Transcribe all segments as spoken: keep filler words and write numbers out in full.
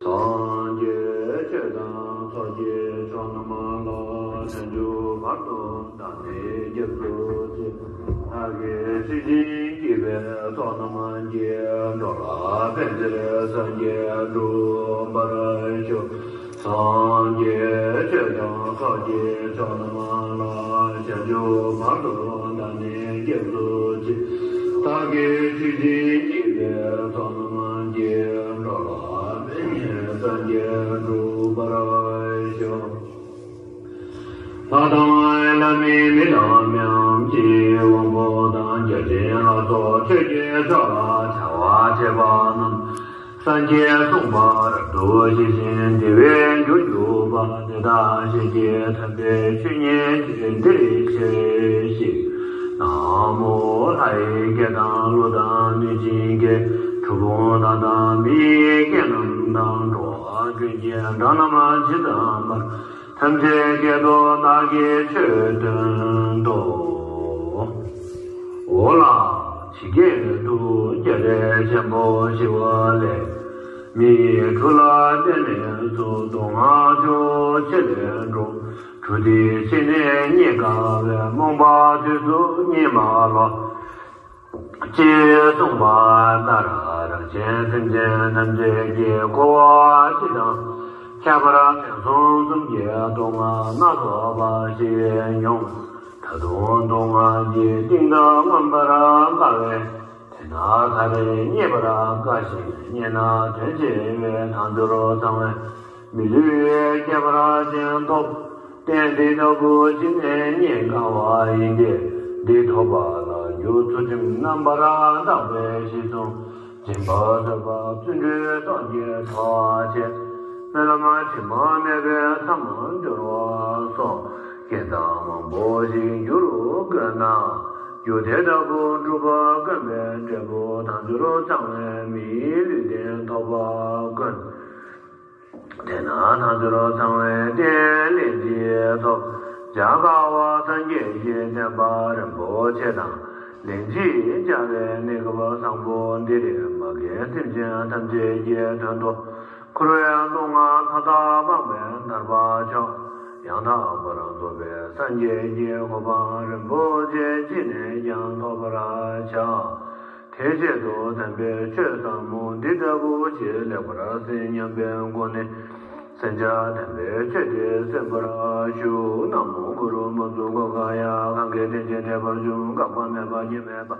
སངས་རྒྱས་ཆོས་དང་ཚོགས་ཀྱི་མཆོག་རྣམས་ལ། བྱང་ཆུབ་བར་དུ་བདག་ནི་སྐྱབས་སུ་མཆི། བདག་གིས་སྲིད་ཞིའི་སྐྱེ་བོའི་ཚོགས་རྣམས་ཀྱིས། འགྲོ་ལ་ཕན་ཕྱིར་སངས་རྒྱས་འགྲུབ་པར་ཤོག། སངས་རྒྱས་ཆོས་དང་ཚོགས་ཀྱི་མཆོག་རྣམས་ལ། བྱང་ཆུབ་བར་དུ་བདག་ནི་སྐྱབས་སུ་མཆི། བདག་གིས་སྲིད་ཞིའི་སྐྱེ་བོའི་ཚོགས་རྣམས་ཀྱིས། འགྲོ་ལ་ཕན་ཕྱིར་སངས་རྒྱས་འགྲུབ་པར་ཤོག། ལྷ་དང་ལྷ་མིན་མི་དང་མི་འམ་ཅི། དབང་པོ་དང་བརྒྱ་བྱིན་ལ་སོགས། ཆོས་ཀྱི་མཆོག་ལ་བྱ་བ་བྱེད་པ་རྣམས། སངས་རྒྱས་གསུངས་པ་རབ་ཏུ་ཞི་ཞིང་བདེ་བའི་རྒྱུར་གྱུར་པ། དེ་དག་ཞལ་གྱིས་དམ་པའི་ཆོས་ཉིད་ཀྱིས། འདིར་གཤེགས་ཤིག། ན་མོ། ལྷ་ཡི་སྐད་དང་ཀླུ་དང་གནོད་སྦྱིན་སྐད། གྲུལ་བུམ་དག་དང་མི་ཡི་སྐད་རྣམས་དང་། འགྲོ་བ་ཀུན་གྱི་སྒྲ་རྣམས་ཇི་ཙམ་པར། ཐམས་ཅད་སྐད་དུ་བདག་གིས་ཆོས་སྟོན་ཏོ། འོ་ལགས། ཇི་སྐད་དུ། རྒྱལ་སྲས་ཆེན་པོ་ཞི་བ་ལྷས། མི་ཡི་གྲུ་ལ་བརྟེན་ནས་སུ། མདོ་སྔགས་ཆོས་ཕྱི་ལས་འགྲོ། གྲུ་འདི་ཕྱི་ནས་རྙེད་དཀའ་བས། རྨོངས་པ་དུས་སུ་རྙེད་མ་ལོག། ཅེས་གསུངས་པ་ལྟར། རང་གཞན་སེམས་ཅན་ཐམས་ཅད་ཀྱི་འཁོར་བ་སྤྱི་དང་། ཁྱད་པར་ངན་སོང་གསུམ་གྱི་སྡུག་བསྔལ་སྣ་ཚོགས་པ་ཞིག་མྱོང་། ད་དུང་སྡུག་བསྔལ་གྱི་གཏིང་དུ་མངོན་པར་དགའ་བས། དེས་ན་ག་རེ་རྙེད་པར་དཀའ་ཞིང་། རྙེད་ན་དོན་ཆེ་བས། དལ་འབྱོར་ཚང་བའི་མི་ལུས་ཁྱད་པར་ཅན་ཐོབ། རྟེན་འདི་ལྟ་བུ་ཅི་ནས་རྙེད་དཀའ་བ་ཡིན་ཏེ། འདི་ཐོབ་པ་ལ་འགྱུར་ཚུལ་ཁྲིམས་རྣམ་པར་དག་པའི་གཞི་བཟུང་། སྦྱིན་པ་བཟོད་པ་བརྩོན་འགྲུས་སོགས་ཀྱི་ཐོག་བཅས། སྨོན་ལམ་དྲི་མ་མེད་པའི་མཚམས་སྦྱོར་བ་སོགས། རྐྱེན་དང་མང་པོ་ཞིག་འགྱུར་དགོས་ན། རྒྱུ་དེ་ལྟ་བུ་སྒྲུབ་པ་དཀོན་པའི་འབྲས་བུ། དལ་འབྱོར་ཚང་བའི་མིའི་ལུས་རྟེན་ཐོབ་པ་དཀོན། དེས་ན་དལ་འབྱོར་ཚང་བའི་རྟེན་ལན་གཅིག་ཐོབ། བྱ་དཀའ་བ་སངས་རྒྱས་ཀྱི་བསྟན་པ་རིན་པོ་ཆེ་དང་། ལན་གཅིག་བྱ་བའི་གནས་སྐབས་བཟང་པོ་འདིར། མ་རྒན་སེམས་ཅན་ཐམས་ཅད་ཀྱི་དོན་དུ། འཁོར་བའི་སྡུག་བསྔལ་མཐའ་དག་སྤངས་པས་ཐར་པ་མཆོག། ཡང་དག་པར་རྫོགས་པའི་སངས་རྒྱས་ཀྱི་གོ་འཕང་རིན་པོ་ཆེ་ཅི་ནས་ཀྱང་ཐོབ་པར་བྱ། དེའི་ཆེད་དུ་དམ་པའི་ཆོས་ཟབ་མོ་འདི་ལྟ་བུ་ཞིག་ལེགས་པར་གཟིགས་སྙམ་པའི་སྒོ་ནས། གསན་བྱ་དམ་པའི་ཆོས་འདི་གསན་པར་ཞུ། ན་མོ་གུ་རུ་མ་ཛུ་ག་ག་ཡ། གང་གིས་རྟེན་ཅིང་འབྲེལ་པར་འབྱུང་། འགག་པ་མེད་པ་རྐྱེན་མེད་པ།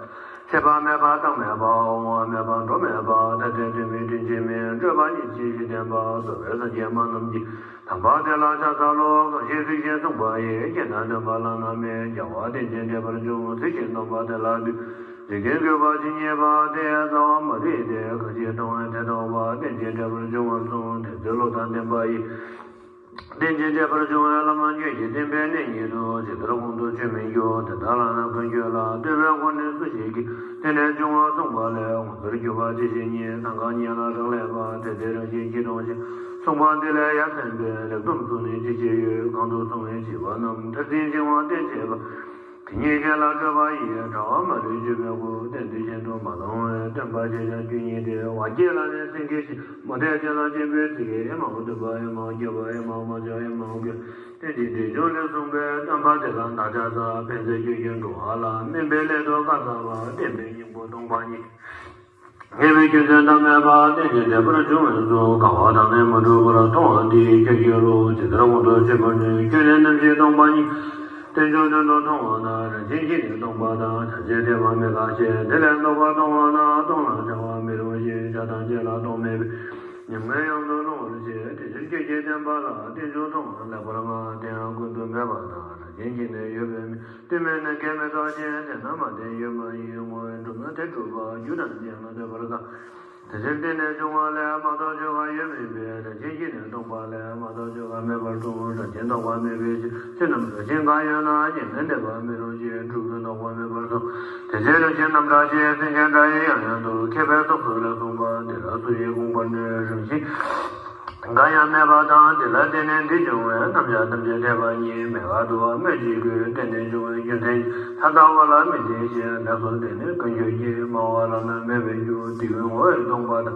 ཆད་པ་མེད་པ་རྟག་མེད་པ། འོང་བ་མེད་པ་འགྲོ་མེད་པ། ཐ་དད་དོན་མེད་དྲིན་ཅན་མིན། སྤྲོས་པ་ཉེར་ཞི་ཞི་བརྟན་པ། རྫོགས་པའི་སངས་རྒྱས་སྨྲ་རྣམས་ཀྱིས། དམ་པ་དེ་ལ་ཕྱག་འཚལ་ལོ། གང་ཞིག་གཟིགས་ཤིང་གསུངས་པ་ཡིས། རྐྱེན་དང་བདེན་པ་བླ་ན་མེད། རྒྱལ་བ་རྟེན་ཅིང་འབྲེལ་པར་འབྱུང་། གཟིགས་ཤིང་སྟོན་པ་དེ་ལ་འདུད། འཇིག་རྟེན་བསྐལ་པ་ཇི་སྙེད་པ། དེ་ཡང་རྩ་བ་མ་རིག་སྟེ། གང་ཞིག་མཐོང་བས་དེ་རྟོགས་པ། རྟེན་ཅིང་འབྲེལ་པར་འབྱུང་བར་གསུངས། དེ་ཚེ་བློ་དང་ལྡན་པ་ཡིས། རྟེན་ཅིང་འབྲེལ་པར་འབྱུང་བའི་བླ་མ་ཁྱོད་ཀྱིས། བསྟན་པའི་གནས་ཉིད་དུ། ཇི་ལྟར་གོང་དུ་ཆོས་མི་འགྱུར། དེ་ལྟར་བླ་ན་ཀུན་ཁྱོད་ལ། སྟོན་པའི་གོ་གནས་སུ་ཞིག་གིས། རྟེན་ལས་བྱུང་བ་གསུངས་པ་ལས། ངོ་མཚར་གྱུར་པ་ཅི་ཞིག་ཉིད། གང་ག་ཉིད་ལ་རག་ལས་པ། དེ་དེ་རང་བཞིན་གྱིས་སྟོང་ཞིང་། གསུངས་པ་འདི་ལས་ཡར་གསན་པའི། ལེགས་སྡོམ་ཚུལ་ནི་ཅི་ཞིག་ཡོད། གང་དུ་སོང་བའི་བྱིས་པ་རྣམས། མཐར་ཕྱིན་འཆིང་བ་སྟེ་བྱས་པ། དེ་ཉིད་ཁས་བླངས་སྤྲོས་པ་ཡིས། དྲ་བ་མ་རིག་སྤྱོད་པའི་སྐུ། རྟེན་འབྲེལ་གཞན་དུ་མ་མཐོང་བས། སྟོན་པ་ཞེས་བྱ་རྒྱུ་ཉིད་དེ། བ་སྐྱེས་ལ་ནི་སེང་གེ་བཞིན། མོ་དེ་ཅན་ལ་སྤྱན་པོའི་ཚིག་གིས། ཨེ་མ་ཧོ། སྟོན་པ་ཨེ་མ་ཧོ། སྐྱེས་པ་ཨེ་མ་ཧོ། མ་སྐྱེས་ཨེ་མ་ཧོ། སྐྱེས། རྟེན་ཅིང་འབྲེལ་འབྱུང་ལས་གསུངས་པས། སྟོན་པ་དེ་ལ་བདག་ཕྱག་འཚལ། ཕན་ཚུན་ཆོས་ཀྱི་འགྲོ་བ་ལ། སྨན་པའི་སླད་དུ་བཀའ་སྩལ་པ། བསྟན་པའི་སྙིང་པོ་སྟོང་པ་ཉིད། ངེས་པའི་རྒྱུ་མཚན་ཐ་མལ་པ། རྟེན་ཅིང་འབྲེལ་པར་འབྱུང་བའི་གཟུགས། རྒ་བ་དང་ནི་མ་གྲུབ་པར། མཐོང་བ་འདི་ཡིས་ཁྱོད་ཀྱི་བློ། ཇི་ལྟར་གོང་དུ་ཆོས་འཁོར་ནི། ཁྱོད་ནི་རྣམ་ཤེས་སྟོང་པ་ཉིད། རྟེན་འབྱུང་དོན་དུ་མཐོང་བ་དང་། རང་བཞིན་གྱིས་ནི་སྟོང་པ་དང་། བྱ་བྱེད་འབྲེལ་བ་མེད་པ་ཞེས། དེ་ལས་ལྡོག་པར་མཐོང་བ་ན། སྟོང་ལ་བྱ་བ་མི་རུང་ཞིང་། བྱ་དང་བྱེད་ལ་སྟོང་མེད་པས། ཉམས་ལེན་ཡོངས་སུ་བསླུ་བར་བྱེད། དེ་ཕྱིར་ཁྱོད་ཀྱིས་བསྟན་པ་ལ། རྟེན་འབྱུང་མཐོང་བ་ལེགས་པར་སྨྲ། དེ་ཡང་ཀུན་ཏུ་མེད་པ་དང་། རང་བཞིན་གྱིས་ནི་ཡོད་པས་མིན། རྟེན་མེད་ནི་སྐད་མི་གྲག་ཅིང་། དེས་ན་མ་བརྟེན་ཡོད་མ་ཡིན། ངོ་བོས་གྲུབ་ན་དེ་གྲུབ་པ། རྒྱུ་དང་རྐྱེན་ལ་ལྟོས་པར་དཀའ། དེ་ཕྱིར་རྟེན་ལས་བྱུང་བ་ལས། མ་རྟོགས་ཆོས་འགའ་ཡོད་མིན་པས། རང་བཞིན་གྱིས་ནི་སྟོང་པ་ལས། མ་རྟོགས་ཆོས་འགའ་མེད་པར་གསུངས། རང་བཞིན་རྟོགས་པ་མེད་པའི་ཕྱིར། ཕྱིར་རྣམས་རང་བཞིན་གང་ཡོད་ན། ཉིད་ལས་འདས་པ་མི་རུང་ཞིང་། གྲུབ་ཚུལ་རྟོགས་པ་མེད་པར་གསུངས། དེ་ཕྱིར་རང་བཞིན་རྣམ་གྲངས་ཤེས། སེམས་ཅན་སྒྲ་ཡིས་ཡང་ཡང་དུ། མཁས་པའི་ཚོགས་སུ་ལེགས་གསུངས་པ། འདི་ལ་སུ་ཡིས་དགོངས་པར་ནུས། རང་བཞིན་འགའ་ཡང་མེད་པ་དང་། འདི་ལ་བརྟེན་ནས་འདི་འབྱུང་བའི། རྣམ་གཞག་ཐམས་ཅད་འཐད་པ་ཉིད། མེད་དགག་བསྡུ་བ་སྨོས་ཅི་དགོས། རྟེན་ལས་བྱུང་བའི་རྒྱུ་མཚན་ཉིད། ཐ་དད་པ་ལ་མི་འཛིན་ཞིང་། ལེགས་སོ། དེ་ནི་ཀུན་ཁྱོད་ཀྱིས། སྨྲ་བ་ལ་ནི་མེད་པའི་རྒྱུ། དེ་ཀུན་ངོ་བོས་སྟོང་པ་དང་།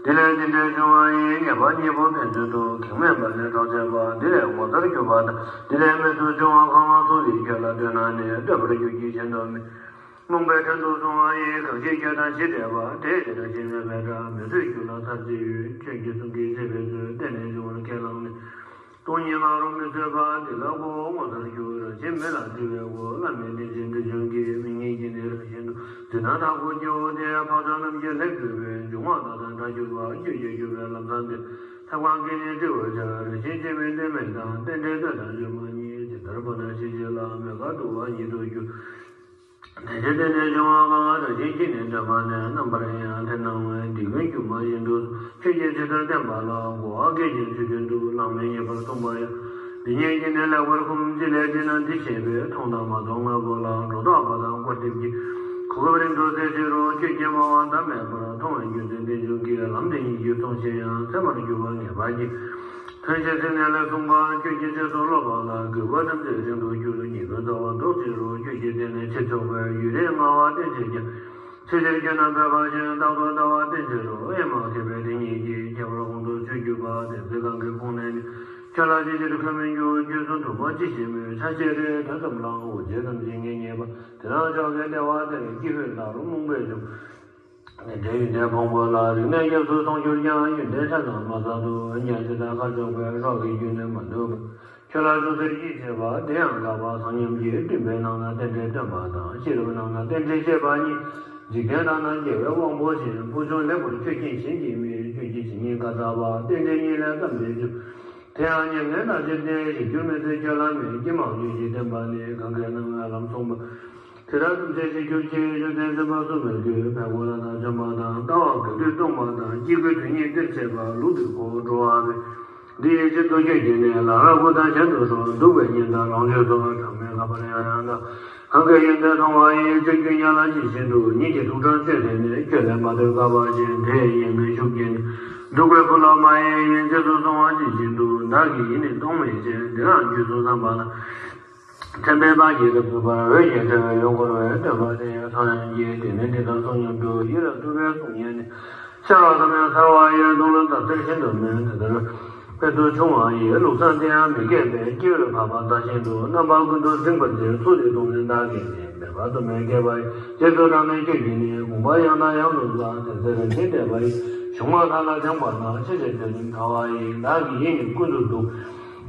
དེ་ལས་དེ་འདྲའི་བྱུང་བ་ཡི་ཉེས་པ་གཉིས་པོ་ཕན་ཚུན་དུ། གེགས་མེད་པ་ལས་གྲོགས་བྱས་པ། དེ་ལས་ངོ་མཚར་གྱུར་པ་དང་། དེ་ལས་རྨད་དུ་བྱུང་བ་གང་ལ་སོགས་པའི་ཆོས་ལ་ལྟོས་ན་ནི་བསྟོད་པར་འགྱུར་གྱི་ཆེད་དུ་མིན། རྨོངས་པའི་བྲན་དུ་སོང་བ་ཡི་གང་ཞིག་ཁྱོད་དང་ཇི་འདྲ་བ། དེ་ཡི་རང་བཞིན་མེད་པའི་སྒྲ། མི་བཟོད་རྒྱུད་ལ་ཚར་གཅིག་ཡོད། ཁྱོད་ཀྱིས་གསུང་གི་ཚིག་ཕན་ཚུན་བརྟེན་ནས་བྱུང་བར་ཁས་བླངས་ནས། སྟོང་ཉིད་ང་རོ་མི་བཟོད་པ་འདི་ལ་གོ། ངོ་མཚར་གྱུར་རང་བཞིན་མེད་ལ་བརྩི་བའི་སྒོ། བླ་མེད་བདེན་བཞིའི་འདི་བྱུང་གི། མི་ཉིད་ཀྱི་ནི་རང་བཞིན་དུ། འཛིན་ན་དྭགས་པོ་སྐྱེ་བོ་དེ། འཕགས་བྱ་རྣམས་ཀྱི་ལྷས་གྱུར་པའི། འབྱུང་བ་ལྟ་དང་འདྲ་གྱུར་པ། ཁྱོད་ཀྱིས་གྱུར་པའི་ལམ་བཟང་འདི། ཐབས་གང་གིས་ནི་བཀྲི་བར་བྱ། རང་བཞིན་གཅིག་མིན་གཏན་མེད་དང་། རྟེན་འབྲེལ་བསྟོད་དང་བརྗོད་པ་ཉིད། ཇི་ལྟར་བུ་དང་ཤེས་བྱེད་ལ། མེད་དགག་བསྡུ་བ་ཉིད་དུ་འགྱུར། དེ་ཕྱིར་དེ་ནས་བྱུང་བ་གང་། རང་བཞིན་གཅིག་ནི་འདྲེན་པ་ནི། རྣམ་པར་ཡང་དེ་སྣང་བས། འདི་ཀུན་སྒྱུ་མ་བཞིན་དུ། ཁྱོད་ཀྱིས་ཇི་ལྟར་བསྟན་པ་ལ། གོ་བ་སྐད་ཅིག་ཚུལ་མཐུན་དུ། བླ་མེད་ཉེས་པར་གསུངས་པ་ཡང་། འདི་ཉིད་ཀྱིས་ནི་ལེགས་པར་ཁོམ། ཅི་ལས་འདི་ན་འདི་ཞེས་པའི། མཐོང་དང་མ་མཐོང་དངོས་པོ་ལ། སྒྲོ་བཏགས་པ་དང་སྐུར་འདེབས་ཀྱི། གོ་སྐབས་རིང་དུ་བཙལ་ཕྱིར་རོ། ཁྱོད་ཀྱིས་སྨྲ་བ་ཟླ་མེད་པར། མཐོང་བའི་རྒྱུ་མཚན་འདི་བྱུང་གི། ལམ་འདི་ཉིད་ཀྱིས་སོང་ཞེས་ཡང་། ཚད་མར་གྱུར་པ་ངེས་པར་གྱིས། ཐོན་ཅིག་ཟེར་ནས་ལན་གསུངས་པ། ཁྱོད་ཀྱིས་རྗེས་སུ་སློབ་པ་ལ། དགོས་པ་ཐམས་ཅད་རིང་དུ་འགྱུར། ཉེས་ཀུན་རྩ་བ་བཟློག་ཕྱིར་རོ། ཁྱོད་ཀྱིས་དེ་ནས་ཕྱིར་ཕྱོགས་པའི། ཡུན་རིང་སྔ་བ་བསྟེན་ཕྱིར་ཀྱང་། ཕྱི་ཕྱིར་གྱུར་ན་འབད་པ་ཅིན། རྟག་ཏུ་ལྟ་བ་བསྟེན་ཕྱིར་རོ། ཨེ་མ་མཁས་པས་དེ་ཉིད་ཀྱིས། ཁྱད་པར་དབང་དུ་ཆུད་གྱུར་པ། དེ་ཚེ་གང་གི་ཁོང་ནས་ནི། ཁྱོད་ལ་ཅི་ཕྱིར་འཁོན་མི་འགྱུར། རྒྱུད་གསུམ་དུ་མ་ཅི་ཞིག་མོད། ཆ་ཤས་རེ་དོན་ཙམ་ལའང་། འོ་བྱེད་ཙམ་ཞིག་ངེས་རྙེད་པ། དེ་རང་ཕྱོགས་ཀྱི་ལྟེ་བ་དེར། ཀྱི་ཧུད་ལ་རུ་རྨོངས་པས་བྱུང་། དེ་འདྲའི་ཡོན་ཏན་ཕུང་པོ་ལ། རིག་གནས་སྐྱབས་སུ་སོང་གྱུར་ཀྱང་། ཡོན་ཏན་ཆ་ཚང་མ་ཚར་དུས། ཉག་གཅིག་དང་ཁ་ཕྱོགས་པའི། སྲོག་གི་རྒྱུན་ནི་མ་ཐུབ་པ། ཁྱོད་ལ་ཅུང་ཟད་ཅིག་བྱེད་པ། དེ་ཡང་དགག་པ་སང་སྙོམས་ཀྱིས། བསྟུན་པའི་ནང་ན་རྟེན་འབྲེལ་སྟོན་པ་དང་། ཤེས་རབ་ནང་ན་རྟེན་འབྲེལ་བཤད་པ་གཉིས། འཇིག་རྟེན་དག་ན་རྒྱལ་བའི་དབང་པོ་བཞིན། ཕུགས་བྱུང་ལེགས་པར་ཆོས་ཀྱིས་གཞན་གྱིས་མིན། ཁྱོད་ཀྱིས་ཇི་སྙེད་བཀའ་སྩལ་པ། རྟེན་འབྲེལ་གཉིས་ལས་བརྩམས་ཏེ་བྱུང་། དེ་ཡང་ཉེར་ལྔའི་ནང་བཞིན་ཏེ། གཞི་འགྱུར་མེད་ཚུལ་ཁྱོད་ལ་མེད། ཀྱེ་མ་ཁྱོད་ཀྱིས་བསྟན་པ་ནི། གང་གི་སྣང་བས་ལམ་གསུངས་པ། དེ་དག་ཐམས་ཅད་གཞི་འགྱུར་ཕྱིར། བཅོམ་ལྡན་འཛིན་པ་གསུམ་མོས་གུས། ཕས་མགོ་ལག་ན་བཅོམ་པ་དང་། ལྟ་བ་ག་དུས་སྟོང་པ་དང་། སྐྱེ་དགུའི་དོན་གཉིས་འདིར་བྱེད་པ། ལུགས་འདིར་གོ་འགྲོ་བ་མེད། འདི་ཡི་ཕྱིར་དུ་ཁྱོད་ཀྱིས་ནི། ལ་ལ་བུ་དང་གཞན་དུ་སོང་། སྡུག་པའི་གཉེན་དང་ལོངས་སྤྱོད་སོགས། གྲངས་མེད་ལྷག་པར་ཡང་ཡང་དག། གང་གི་ཡོན་ཏན་མཐོང་བ་ཡིས། ཁྱོད་ཀྱི་ཉམས་ལ་ཇི་བཞིན་དུ། ཉིད་ཀྱི་ཐུགས་དྲན་བཅོས་ཏེ་ནི། ཁྱོད་ལས་མ་ཐོས་བཀག་པ་ཅིན། དེ་ཡི་ཡིད་མངོན་ཤུགས་ཀྱིས་ནི། སྡུག་པའི་ཕུ་ལ་མ་ཡེངས་ཡིན། རྗེས་སུ་སོང་བ་ཇི་བཞིན་དུ། བདག་གི་ཡིད་ནི་གཏོང་མེད་ཅིང་། འདི་རང་རྒྱུད་སོང་བསམ་པ་ན། དྲན་པས་བདག་གིས་རབ་ཐོས་པ། འོད་ཀྱི་ཕྲེང་བས་ཡོངས་བསྐོར་བའི། སྟོན་པ་དེ་ཡི་ཐུགས་ཉམས་ཀྱིས། དེ་ནི་འདི་དང་གསུང་སྙམ་དུ། ཡིད་ལ་འདུག་པའི་གསུང་སྙན་ནི། ཤར་བ་ཙམ་ཡང་ཚར་བ་ཡི། སྟོང་ལ་ཟླ་ཟེར་ཤིན་ཏུ་མོད། དེ་ལྟར་རྨད་དུ་བྱུང་བ་ཡི། ལུགས་བཟང་དེ་ཡང་མི་སྐྱེ་བས། སྐྱེ་བོས་འཕགས་པ་ལྟ་བཞིན་དུ། རྣམ་པ་ཀུན་ཏུ་འཛིན་པར་བྱེད། ཚུལ་འདི་སྟོང་ཉིད་བདག་གིས་ནི། མེད་པར་ཐུགས་མེད་མཁས་པ་ཡི། རྗེས་སུ་འབྲངས་ནས་ཁྱོད་ཀྱིས་ནི། དགོངས་པ་ཡང་དང་ཡང་དུ་བསྩལ། དེ་ཚེ་རིམ་གྱིས་འདས་པ་ཡི། གཞུང་མ་ཐག་ལ་སྦྱངས་པ་ན། ཕྱི་ཕྱིར་ཆོས་ཉིད་ཐར་བ་ཡི། བདག་གི་ཡིད་ནི་ཀུན་ཏུ་སྡུག།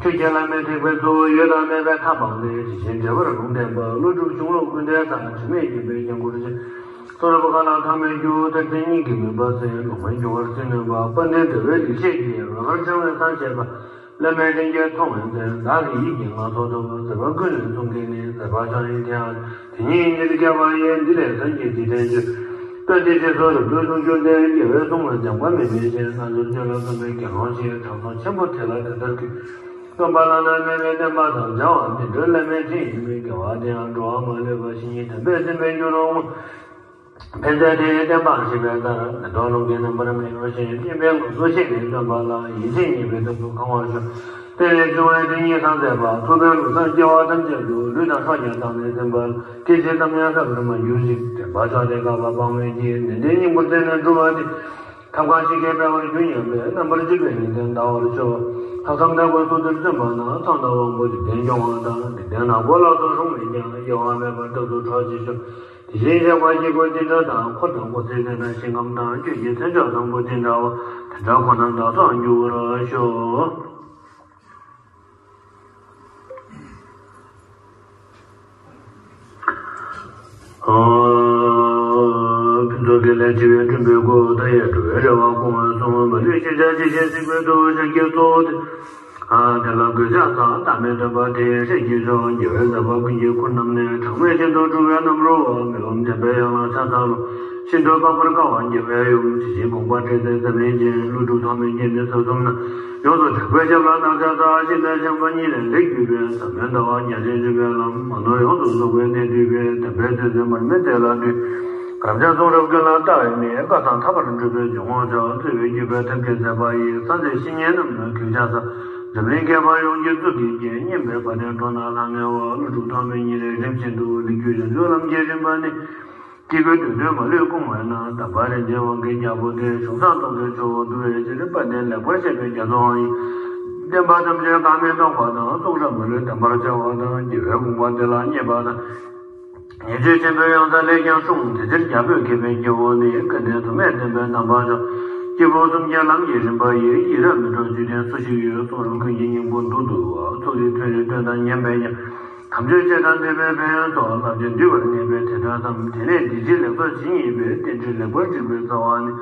ཁྱོད་ཀྱི་བླ་མེད་ཐེག་པའི་ཚུལ། ཡོད་དང་མེད་པའི་མཐའ་སྤངས་ཏེ། ཇི་བཞིན་འབྲེལ་བར་ལུང་བསྟན་པ། ཀླུ་སྒྲུབ་གཞུང་ལུགས་ཀུན་བསྟན་དང་། དྲི་མེད་བརྒྱན་པའི་སྐྱབས་མགོན་ཆེ། གསུང་རབ་བཀའ་ལ་ཐོགས་མེད་རྒྱུ། གཏེར་ཆེན་སྙིང་གི་མུན་པ་སེལ། ལུང་མེད་འགྱུར་བར་ཚིག་ནོན་པ། དཔལ་ལྡན་འདུལ་བའི་ལེགས་བཤད་ཀྱིས། རོལ་གར་འཆང་བས་གསང་བྱས་པ། བླ་མེད་དྲིན་གྱིས་མཐོང་བའི་མཚན། བདག་གི་ཡིད་ཀྱི་ངང་ཚོགས་ཐུབ། མཛད་པ་ཀུན་ལས་གསུངས་ཀྱི་ནི། མཛད་པ་ཕྱག་ཡིན་དེ་ཡང་དེ་ཉིད་ཉིད་བསྐྱེད་པ་ཡིས། འདི་ལས་སངས་རྒྱས་འཇིག་རྟེན་སྤྱོད། དཔལ་དེ་རྗེས་སུ་རབ་ཏུ་བྱུང་གྱུར་ཏེ། རྒྱལ་བའི་གསུང་ལ་སྦྱངས་པ་མི་མེད་ཅིང་། རྣལ་འབྱོར་སྤྱོད་ལ་བརྩོན་པའི་དགེ་སློང་ཞིག། དྲང་སྲོང་ཆེན་པོ་དེ་ལ་དེ་ལྟར་གུས། སྟོན་པ་བླ་ན་མེད་པའི་བསྟན་པ་དང་། བྱ་བ་འདི་འགྲོའི་བླ་མེད་ཅིང་ཡིན་པའི་དགེ་བ་དེ་ཡང་། འགྲོ་བ་མ་ལུས་པ་བཤེས་གཉེན་དམ་པས་ཟིན་པའི་རྒྱུར་འོང་ངོ་། ཕན་མཛད་དེ་ཡི་བསྟན་པ་ཞེས་པའི་ལྟར། མེ་ཏོག་ལུང་གི་རྣམ་པར་མི་གཡོ་ཞིང་། སྙན་པའི་ངང་ཚུལ་ཤེས་ནས་སྟོན་པ་ལ། ཡིད་ཆེས་མཉེས་པའི་ཐབས་སུ་གང་བར་ཤོག། དེ་ལས་བྱུང་བའི་དེ་ཉིད་སངས་རྒྱས་པ། ཐུབ་པའི་ལུགས་བཟང་སྐྱེ་བ་ཐམས་ཅད་དུ། ལུས་དང་སྲོག་ཀྱང་བཏང་ནས་ཟིན་པ་ལ། སྐད་ཅིག་ཙམ་ཡང་བསྲབས་སུ་མ་གྱུར་ཅིག། དྲན་པ་ཆགས་ཏེ་བསྐལ་པ་དཔག་མེད་ཀྱི། ནན་ཏན་སྙིང་པོར་བརྩེ་ནས་བསྒྲུབས་པ་དེ། ཐབས་གང་ཞིག་གིས་འཕེལ་བར་འགྱུར་སྙམ་པའི། རྣམ་པར་འཇིག་པའི་ཉིན་མཚན་འདའ་བར་ཤོག། ལྷག་བསམ་དག་པས་ཐུགས་དེར་བརྩོན་པ་ན། མཚམས་དང་དབང་པོ་འཇིག་རྟེན་སྐྱོང་བ་དང་། འཇིག་རྟེན་ནག་པོ་ལ་སོགས་སྲུང་མེད་ཀྱང་། གཡེལ་བ་མེད་པར་རྟག་ཏུ་གྲོགས་བྱེད་ཤོག། དེ་བཞིན་གཤེགས་པ་སྐྱེ་དགུའི་བསྟན་བཅོས་དང་། འཁོར་དང་འཁོར་ཚེ་འདས་དང་ཞིང་ཁམས་དང་། ཆོས་ཀྱི་མཚན་མཆོག་བཟང་པོ་དེ་འདྲ་བ། དེ་འདྲ་ཁོ་ན་བདག་སོགས་འགྱུར་བར་ཤོག། ཨ། ཕུན་ཚོགས་དགེ་ལེགས་བྱེ་བས་བསྐྲུན་པའི་སྐུ། མཐའ་ཡས་འགྲོ་བའི་རེ་བ་སྐོང་བའི་གསུང་། མ་ལུས་ཤེས་བྱ་ཇི་བཞིན་གཟིགས་པའི་ཐུགས། ཕྱག་རྒྱའི་གཙོ་བོ་དེ། ཨ། དེ་ལ་གུས་ཕྱག་འཚལ། བདག་མེད་སྟོན་པ་དེ་ཡི་སྲས་ཀྱི་མཆོག། རྒྱལ་བའི་མཛད་པ་ཀུན་གྱི་ཁུར་བསྣམས་ནས། གྲངས་མེད་ཤིན་ཏུ་འཁྲུལ་བའི་རྣམ་རོལ་པ། མི་ཕམ་བདེན་པའི་དབྱངས་ལ་ཕྱག་འཚལ་ལོ། ཤིན་ཏུ་འཕགས་པར་དཀའ་བ་བརྒྱབ་པའི་ཡུམ། ཇི་བཞིན་དགོངས་པ་འགྲེལ་མཛད་ཟབ་མོའི་རྒྱན། ཀླུ་སྒྲུབ་ཐོགས་མེད་རྒྱན་ནི་ས་གསུམ་ན། ཡོངས་སུ་གྲགས་པའི་ཞབས་ལ་བདག་ཕྱག་འཚལ། ཤིང་རྟ་ཤན་པ་གཉིས་ལས་ལེགས་གྱུར་པའི། ཟབ་མོའི་ལྟ་བ་རྒྱ་ཆེན་འཇུག་པའི་ལམ། མ་ནོར་ཡོངས་སུ་རྫོགས་པའི་གནད་བསྡུས་པའི། དམ་པའི་ཆོས་ཚུལ་མར་མེ་མཛད་ལ་འདུད། དགག་བྱ་གསུང་རབ་ཀུན་ལ་ལྟ་བའི་མིག། བཀའ་གསང་མཐའ་བར་གྲུབ་པའི་འཇུག་ངོགས་མཆོག། བརྩེ་བས་བརྒྱུད་པའི་ཐབས་མཁས་མཛད་པ་ཡིས། གསང་མཛད་བཤེས་གཉེན་རྣམས་ལ་གུས་ཕྱག་འཚལ། འཛམ་གླིང་མཁས་པ་ཡོངས་ཀྱི་གཙུག་གི་རྒྱན། སྙན་པའི་བ་དན་སྒྲོགས་ན་ལྷང་ངེ་བ། ཀླུ་སྒྲུབ་ཐོགས་མེད་ཉིད་ལས་རིམ་བཞིན་དུ། ལེགས་བརྒྱུད་རིམ་བྱོན་ལམ་གྱི་རིམ་པ་ནི། སྐྱེ་དགུའི་འདོད་དོན་མ་ལུས་སྐོང་བས་ན། དམ་པ་རིན་ཆེན་དབང་གི་རྒྱལ་པོ་སྟེ། གཞུང་བསྲངས་སྟོང་གི་ཆུ་བོ་འདུ་བའི་ཕྱིར། དཔལ་ལྡན་ལེགས་པར་བཤད་པའི་རྒྱ་མཚོའང་ཡིན། བསྟན་པ་ཐམས་ཅད་བཀག་མེད་རྟོགས་པ་དང་། གསུང་རབ་མ་ལུས་བདེན་པར་འཆར་བ་དང་། རྒྱལ་བའི་དགོངས་པ་བདེ་བླག་རྙེད་པ་དང་། ཉེས་སྤྱོད་ཆེན་པོའི་ཡང་རྩེ་ལས་ཀྱང་སྲུང་། དེ་ཕྱིར་རྒྱལ་པོས་མཁས་པའི་སྐྱེ་བོ་ནི། སྐལ་ལྡན་དུ་མས་བསྟན་པའི་རྣམ་པར་འཇོག་སྐྱེས་བུ་གསུམ་གྱི་ལམ་གྱི་རིམ་པ་ཡི། ཡི་རང་མི་འཕྲོག་བཅུད་ལྡན་སུ་ཞིག་ཡོད། གསུང་རབ་ཀུན་གྱི་སྙིང་པོ་མདོར་བསྡུ་བ། ཚུལ་འདི་ཐོས་ནས་ཐོས་དང་ཉན་པས་ཀྱང་། དམ་ཆོས་བཤད་དང་འདོད་པའི་ཕན་ཡོན་སོགས། བསླབ་བྱ་འདུས་པར་ངེས་པས་དེ་ཐོས་སམ། དེ་ནས་འདི་ཕྱི་ལེགས་ཚོགས་ཇི་སྙེད་པའི། རྟེན་འབྲེལ་ལེགས་པར་འགྲིག་པའི་རྩ་བ་ནི།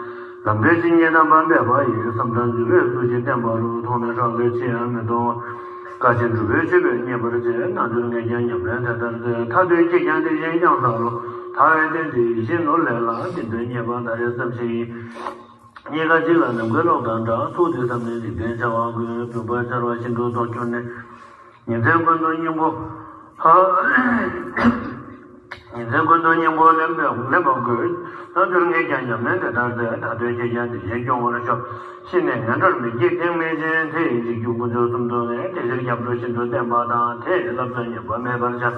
ལམ་འབྲས་ཇི་སྙེད་དམ་པ་འབད་པ་ཡིས། བསམ་གཏན་འཛིན་པས་སུ་ཞིག་བསྟེན་པ་རུ། མཐོང་ནས་ཧྲག་གེ་ཕྱིར་ཡང་མི་མཐོང་བ། བཀའ་ཆེན་གྲུབ་པའི་མཆོད་པས་མཉེས་པར་བྱས། རྣལ་འབྱོར་ངས་ཀྱང་ཉམས་ལེན་དེ་ལྟར་མཛད། མཐའ་དོན་གཅིག་ཀྱང་དེ་བཞིན་ཀྱང་བསམ་ལོ། ཐར་པའི་རྟེན་འབྲེལ་ཡིད་བཞིན་ནོར་ལས་ལ། བདེན་དོན་རྙེད་པ་ད་རེས་ཙམ་ཞིག་ཡིན། རྙེད་དཀའ་ཅིག་ལ་ནམ་མཁའི་གློག་དང་འདྲ། ཐུགས་དེ་བསམ་ནས་འཇིག་རྟེན་བྱ་བ་ཀུན། བུམ་པ་འཕྱར་བ་བཞིན་དུ་རྟོགས་གྱུར་ནས། ཉིན་མཚན་ཀུན་ཏུ་སྙིང་པོ་ཧ། ཉིན་མཚན་ཀུན་ཏུ་སྙིང་པོ་ལེན་པའི་ལེན་པ་དགོས། རྣལ་འབྱོར་ངས་ཀྱང་ཉམས་ལེན་དེ་ལྟར་མཛད། མཐའ་དོན་གཅིག་ཀྱང་དེ་བཞིན་སྐྱོང་བར་ཤོག་ཤི་ནས་ངན་འགྲོར་མི་སྐྱེ་གཏིང་མེད་ཅིང་། དེ་ཡི་འཇིགས་སྐྱོབ་དཀོན་མཆོག་གསུམ་དུ་ངེས། དེ་ཕྱིར་སྐྱབས་འགྲོ་བཞིན་དུ་བསྟེན་པ་དང་། དེ་ཡི་བསླབ་བྱ་ཉམས་པ་མེད་པར་བྱ། དེ་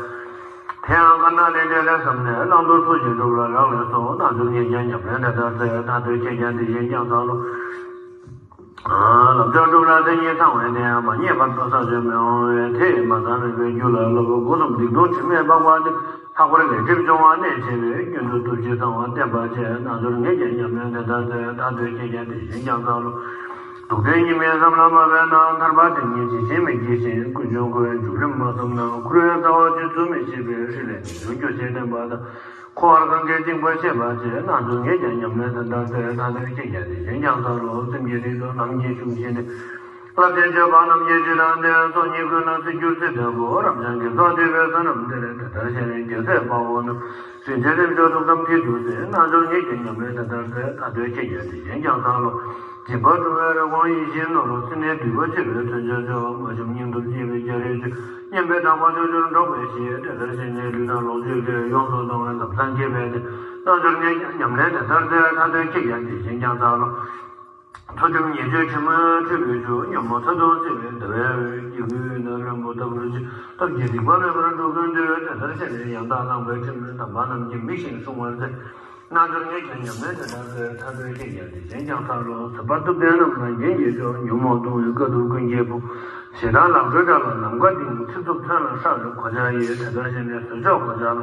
ཡང་དཀར་ནག་ལས་འབྲས་ལས་བསམས་ནས། བླང་དོར་ཚུལ་བཞིན་སྒྲུབ་ལ་རག་ལས་སོ། རྣལ་འབྱོར་ངས་ཀྱང་ཉམས་ལེན་དེ་ལྟར་མཛད། མཐའ་དོན་གཅིག་ཀྱང་དེ་བཞིན་ཀྱང་བསམ་ལོ། ལམ་མཆོག་སྒྲུབ་ལ་མཚན་ཉིད་ཚང་བས་ནི། མ་རྙེད་བར་དུ་ས་ཆོད་མི་འོང་བས། དེ་ཡི་མ་ཚང་རིག་པའི་རྒྱུད་ལ་བསླབ། སྒོ་གསུམ་སྡིག་ལྟུང་དྲི་མས་སྦགས་པ་སྟེ། ལྷག་པར་ལས་སྒྲིབ་སྦྱོང་བ་གནད་ཆེ་བས། རྒྱུན་དུ་སྟོབས་བཞི་ཚང་བ་བསྟེན་པར་བྱས། རྣལ་འབྱོར་ངས་ཀྱང་ཉམས་ལེན་དེ་ལྟར་མཛད། མཐའ་དོན་གཅིག་ཀྱང་དེ་བཞིན་ཀྱང་བསམ་ལོ། སྡུག་བདེན་གཉིས་མེད་བསམ་ལ་མ་འབད་ན། ཐར་པ་དེ་ཉིད་ཇི་བཞིན་མི་སྐྱེ་ཞིང་། ཀུན་འབྱུང་ཁོའི་འཇུག་རིམ་མ་བསམས་ན། འཁོར་བའི་རྩ་བ་གཅོད་ཚུལ་མི་ཤེས་པས། ཧྲིལ་ལས་ཉེས་ལྟུང་སྐྱོ་ཞེས་བསྟན་པ་དང་། འཁོར་བར་གང་གིས་བཅིངས་པ་ཤེས་པར་བྱས། རྣལ་འབྱོར་ངས་ཀྱང་ཉམས་ལེན་དེ་ལྟར་མཛད། མཐའ་དོན་གཅིག་ཀྱང་དེ་བཞིན་ཀྱང་བསམ་ལོ། སེམས་ཀྱི་རིགས་སུ་ལམ་གྱི་ཤུགས་ཞེན་ནས། རླབས་ཆེན་སྤྱོད་པ་རྣམས་ཀྱི་བྱེ་བྲག་འདི། ཚོགས་གཉིས་ཀུན་ལ་སྲིད་འགྱུར་ཚེ་འདས་པོ། རབ་འབྱམས་དགེ་ཚོགས་འདུས་པའི་བསོད་ནམས་འདིར། དེ་ལྟར་ཤེས་ནས་རྒྱལ་སྲས་དཔའ་བོ་རྣམས། རིན་ཆེན་རིམ་བྱོན་ཐུགས་དམ་མཐིལ་དུ་གསལ། རྣལ་འབྱོར་ངས་ཀྱང་ཉམས་ལེན་དེ་ལྟར་མཛད། མཐའ་དོན་གཅིག་ཀྱང་དེ་བཞིན་ཀྱང་བསམ་ལོ། སྦྱིན་པ་སྒྲུབ་པའི་རེ་སྐོང་ཡིད་བཞིན་ནོར། སེམས་ནི་འདུས་པ་ཆེ་བའི་མཚོན་ཆ་མཆོག་མ་ཞུམ་སྙིང་སྟོབས་རྒྱས་པའི་རྒྱ་རས་ཆོད། སྙན་པའི་གྲགས་པ་ཕྱོགས་བཅུར་སྒྲོག་པའི་གཞི། དེ་ལྟར་ཤེས་ནས་ལུས་དང་ལོངས་སྤྱོད་ཀྱི། ཡོངས་སུ་གཏོང་བའི་ལམ་བཟང་སྐྱེས་པས་ཏེ། རྣལ་འབྱོར་ངས་ཀྱང་ཉམས་ལེན་དེ་ལྟར་མཛད། མཐའ་དོན་གཅིག་ཀྱང་དེ་བཞིན་ཀྱང་བསམ་ལོ། ཚུལ་ཁྲིམས་ཉེས་སྤྱོད་དྲི་མ་མཁྲེགས་པའི་ཆུ། ཉོན་མོངས་ཚ་གདུང་སེལ་བའི་ཟླ་བའི་འོད། སྐྱེ་དགུའི་ཡུལ་ན་ལྷུན་པོ་ལྟ་བུར་བྱེད། སྟོབས་ཀྱིས་སྡིག་པ་མེད་པར་འགྲོ་ཀུན་འདུལ། དེ་ལྟར་ཤེས་ནས་ཡང་དག་བླངས་པའི་ཁྲིམས། དམ་པ་རྣམས་ཀྱིས་མིག་བཞིན་བསྲུང་བར་མཛད། རྣལ་འབྱོར་ངས་ཀྱང་ཉམས་ལེན་དེ་ལྟར་མཛད། མཐའ་དོན་གཅིག་ཀྱང་དེ་བཞིན་ཀྱང་བསམ་ལོ། ཟད་པ་ཐུབ་བསྟན་རྣམས་ལ་རྒྱན་གྱིས་སྤྲོ། ཉོན་མོངས་གདུང་བའི་དཀའ་ཐུབ་ཀུན་གྱི་བུ། ཞེ་སྡང་ལག་འགྲོའི་དགྲ་ལ་ལམ་ཁ་བསྟིམ། ཚིག་རྩུབ་ཐོན་ལ་སྲག་ལས་གོ་ཆ་ཡིས། དེ་ལྟར་ཤེས་ནས་བཟོད་ཕྱོགས་གོ་ཆ་ལ།